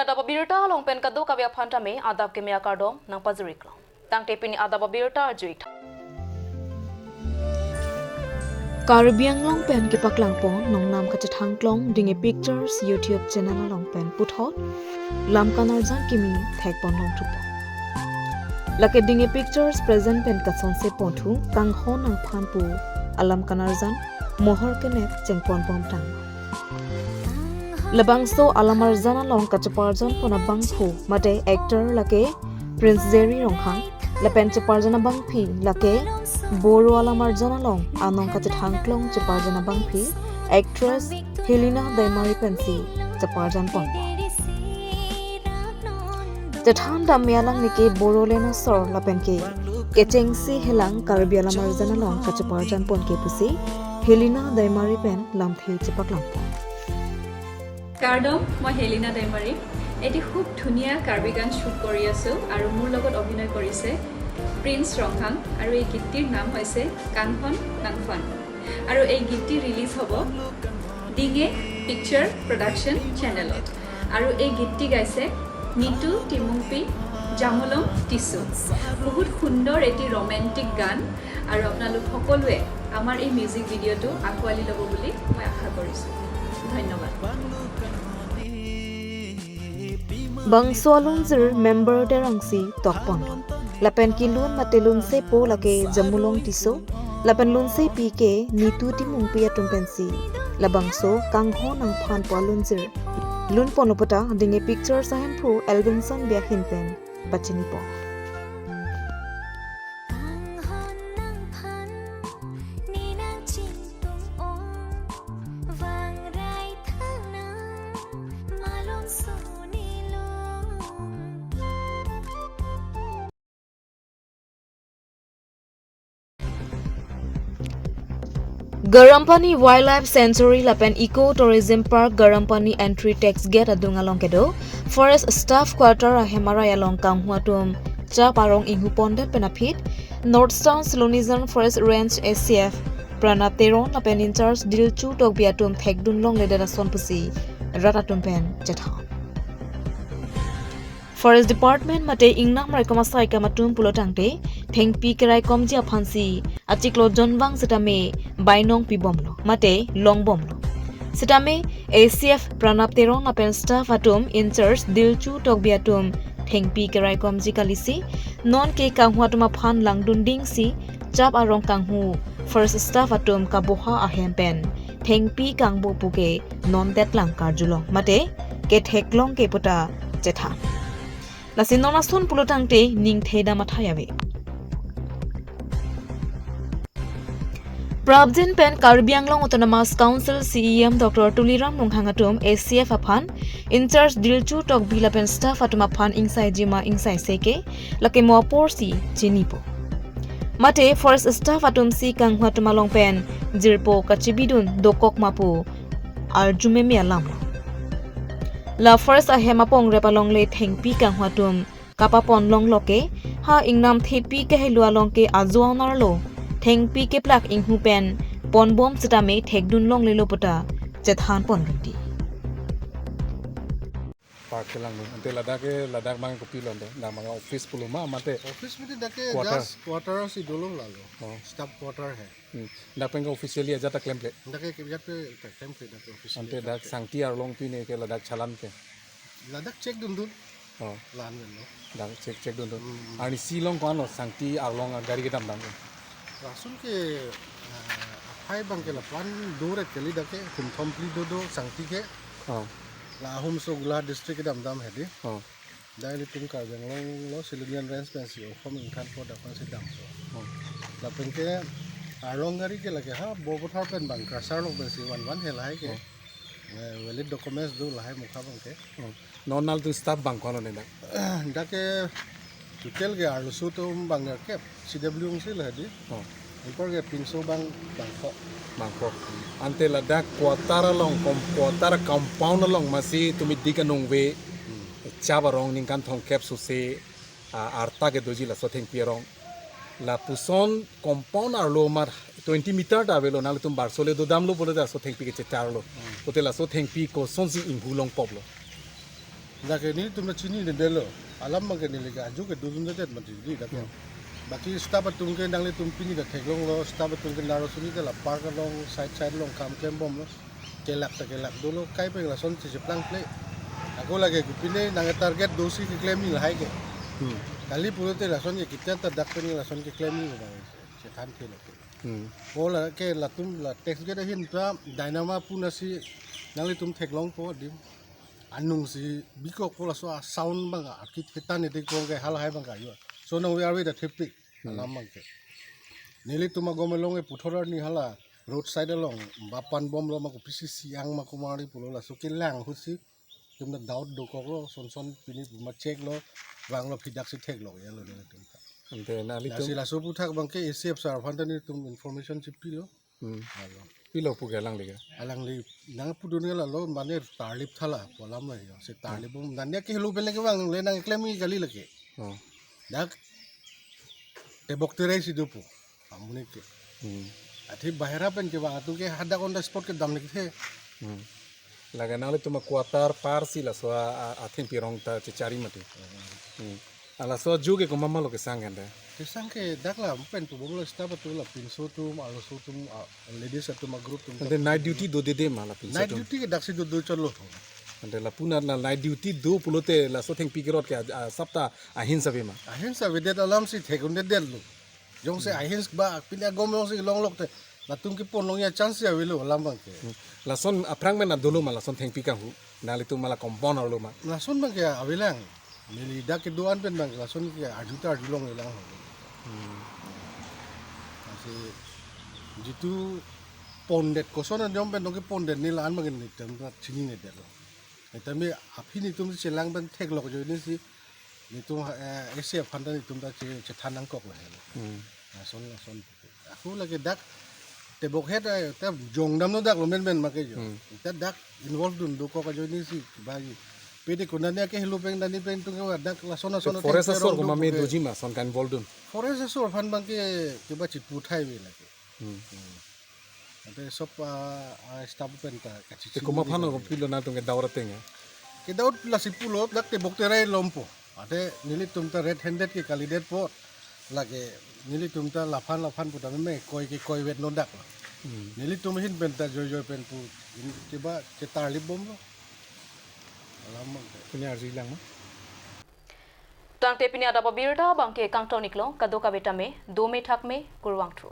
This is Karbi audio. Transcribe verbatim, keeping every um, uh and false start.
Adap abirta along pen kadokave aphan tame adap keme akardom nangpajir-ik long. Tangte pini adap abirta arju-ik tha. Karbi Anglong pen kepaklangpon nongnam kachethangklong Dinge Pictures YouTube channel along pen puthot lam kanarjan kimi thekpon longthupo. Lake Dinge Pictures present pen kasonse ponthu Kanghon Nangphan pu alam kanarjan mohor kenek chengponbomtang. Labangso alam arjan along kacheparjan pon abangphu mate actor lake Prince Jerry Ronghang, lapen cheparjan abangpi lake Boro alam arjan along anong kachethangklong cheparjan abangpi actress Helena Daimari pensi cheparjan pon. Chethan dam me alanglike Boro lenasor lapen ke kechengsi helang Karbi alam arjan along kacheparjan pon ke pusi Helena Daimari pen lamthe chepaklangpon. কাৰ্ডম, মই হেলিনা দৈমাৰী। এটি খুব ধুনীয়া কাৰ্বি গান শ্বুট কৰি আছোঁ আৰু মোৰ লগত অভিনয় কৰিছে প্ৰিন্স ৰংহাং আৰু এই গীতটিৰ নাম হৈছে কাংখন নাংখন। আৰু এই গীতটি ৰিলিজ হ'ব ডিঙে পিকচাৰ প্ৰডাকশ্যন চেনেলত। আৰু এই গীতটি গাইছে নিতু টিমুংপি জামুলং টিচু। বহুত সুন্দৰ এটি ৰোমেণ্টিক গান আৰু আপোনালোক সকলোৱে আমাৰ এই মিউজিক ভিডিঅ'টো আঁকোৱালি ল'ব বুলি মই আশা কৰিছোঁ। ধন্যবাদ। Bangso alunjir member Terangsi tokpon. Lapen kelun mate lunsepo lake Jamulong Tisso. Lapen lunsepi ke Nitu Timungpi atum pensi. Labangso Kanghon Nangphan pu alunjir lunpon puta Dinge Pictures ahemphu Elvinson Biahin pen pachinipo. Garampani Wildlife Sanctuary lapen Eco Tourism Park Garampani entry tax gate adung along kedo Forest Staff Quarter ahem arai along kanghu atum chap arong inghu pondet pen aphi North Eastern Silonijan Forest Range A C F Pranab Teron lapen in-charge Dilchu Tokbi atum thekdun longledet ason pusi rat atum pen chethan. Forest Department mate ingnam raikom asai kam atum pulo tangte thengpi keraikomji aphansi achiklo jonvang sitame bainong pibomlo mate longbomlo. Sitame A C F Pranab Teron lapen staff atum in-charge Dilchu Tokbi atum thengpi keraikomji kalisi non ke kanghu atum aphan langdundingsi chap arong kanghu Forest Staff atum kaboha ahem pen thengpi kangbo puke non detlang karjulong mate ketheklong ke puta chethan. Lasi non ason pulo tangte ningthedam athai ave. Prapjin pen Karbi Anglong Autonomous Council C E M Doctor Tuliram Ronghang atum A C F aphan in-charge Dilchu Tokbi lapen staff atum aphan ingsaijima ingsaise ke lake mo aporsi chinipo. Mate Forest Staff atumsi kanghu atum along pen jirpo kachibidun dokok ma pu arjumeme alam. La Forest ahem apong rep alongle thengpi kanghu atum kapapon longlo ke ha ingnam thepi kehelo along ke ajo anerlo thengpi keplak inghu pen ponbom sitame thekdun longlelo puta chethan pon rinti. Park kelang lo. Ante ladak ke, ladak mang kopilo ante. Dak mang office pulo ma mate. Office mate dak ke quarter. Just quarter si dolo lalo. Oh. Staff quarter hai. Hmm. Dak pen ke officially ajat ta klemkle. Dak ke ajat ta klemkle dak ke officially. Ante dak sangti arlong pine ke ladak chalan ke. Ladak check dundun. Oh. Lan lo. Dak check check dundun. Hmm. Arnisi along ko-an lo sangti arlong gari kedamdam. Lason ke, eh, aphai abang ke lapu-an do ret kali dak ke, humthom phli do do sangti ke. Oh. La ahum so Golaghat district kedamdam hedi. Oh. Dak ilitum Karbi Anglong lo Silonijan Range pensi okhom ingthan po dak pensi dampo. Oh. Lapen ke arlong gari ke lake ha Bokajan pen bang crusher lo pensi van van he lahai ke. Oh. Eh, valid documents do lahai mukha abang ke. Oh. Non nangtum staff bang ko-an lo ne dak? Dak ke total ke arloso atum bang nerkep C W ungsi lahai di. Oh. Anpar ke pinso bang bangkok. Bangkok. Ante ladak quarter along kom quarter compound along masi tumi dik anong ve. Hmm. Chap arong ningkan thomkep sose, ah, arta ke doji laso thengpi arong. Lapuson compound arlo mar twenty meter ta avelo nangtum barso le dodamlo pulote laso thengpi ke chetarlo. Hmm. Pulote laso thengpi kosonsi inghu longpoplo? Lake nelitum ta chininedetlo. Alam abangke neli ke ajo ke dodundedet mati di lake. Hmm. Baki staff atum ke nanglitum pini ta theklonglo, staff atum ke naro suni ke la park along, side side along kam klembomlo. Kelak ta kelak dolo, kai pen lason si cheplang ple. Ako lake kopine nang target dosi keklem ni lahai ke. Hmm. Kali pulote lason ke kita ta dak pen lason keklem ni bang. Chethan thelo ke. Hmm. Ko lake latum la tax gate ahin ta dynamo pu nasi nanglitum theklongpo adim. Anungsi bikok ko laso a-sound abang a-, akit ketan ede ko ke halahai abang kayo. So nang we are we the thepik. Hmm. Alam abangke. Nelitum agom along e puthot arni hala roadside along ba panbomlo ma ko P C C ang ma ko mari pulo laso kelang ahutsi. Tum ta doubt dokoklo, son son pini ma check lo, vanglo phidak si theklong yalo nelitum ta. Ante nanglitum Lasi laso aphuthak abangke A C F sir aphan ta nelitum information si pilo. Hmm. Alo. Pilo pu ke alangli ke? Alangli nang pudun ke lalo mane tarlip thala pu alam lo yo. Si tarlip bom nanya ke helu pen lake bang le nang klem ni kali lake. Oh. Dak tebok terai si dopo. Amonit ke. Hmm. Athe bahera pen ke bang atum ke hadak on the spot kedam lik the. Hmm. Lake nanglitum a-quarter par si laso a, a, athengpi arong ta chechari mati. Hmm. Hmm. A laso ajo ke komat ma lo kesang kan de? Kesang ke dak la pen tu bomlo staff atum la pinso atum, arloso atum, a, ladies atum a-group atum. Ante night duty dodede ma la pinso atum? Night duty ke daksi dodo chotlo. Ante lapu na la night duty do pulote laso thengpi kerot ke a, a, asap ta ahin save ma? Ahin savedet alam si thekdundedetlo. Jongsi Hmm. ahin ba pini agom jongsi longlok te latum kepon long ya chance avelo alam abangke. Hmm. Lason aphrang pen dolo ma lason thengpi kanghu? Nanglitum ma la compound arlo ma? Lason abangke avelang. Neli dak kedo-an pen abang lason ke arju ta arjulong lang. Hmm. Lasi jitu pondet koson ajom pen nong kepondet neli la-an abang nelitum ta chininedetlo. Nelitum aphi nelitum chelang pen theklok ajoine si nelitum, eh, A C F aphan ta nelitum ta che, chethan nangkoklo helo. Hmm. Lason lason. Ako lake dak tebok het, eh, ta jongdamlo dak lo menmen ma ke jo. Hmm. Ta dak involve dun dokok ajoine si bagi. Pede konani ake helu pen dani pen tung ke dak lason lason Forest asor komat ma doji ma son ka-involve dun? Forest asor aphan abangke keba chipu thai ave lake. Hmm. Hmm. Ante sop, ah, ah, staff pen ta kachi Te komat aphan ko pilo nangtum ke doubt ateng ya? Ke doubt lasi pulo dak tebok terai lompo. Ante nelitum ta red handed ke kalidetpo. Lake nelitum ta laphan laphan pu ta meme koi ke koivet non dak. Hmm. Nelitum ahin pen ta joi joi pen pu in keba chetarlip bomlo. Alam abangke. Pini arjulang ma? Tangte pini adap abirta abangke kangton iklo, kadokave tame, dome thakme, kurvangthu.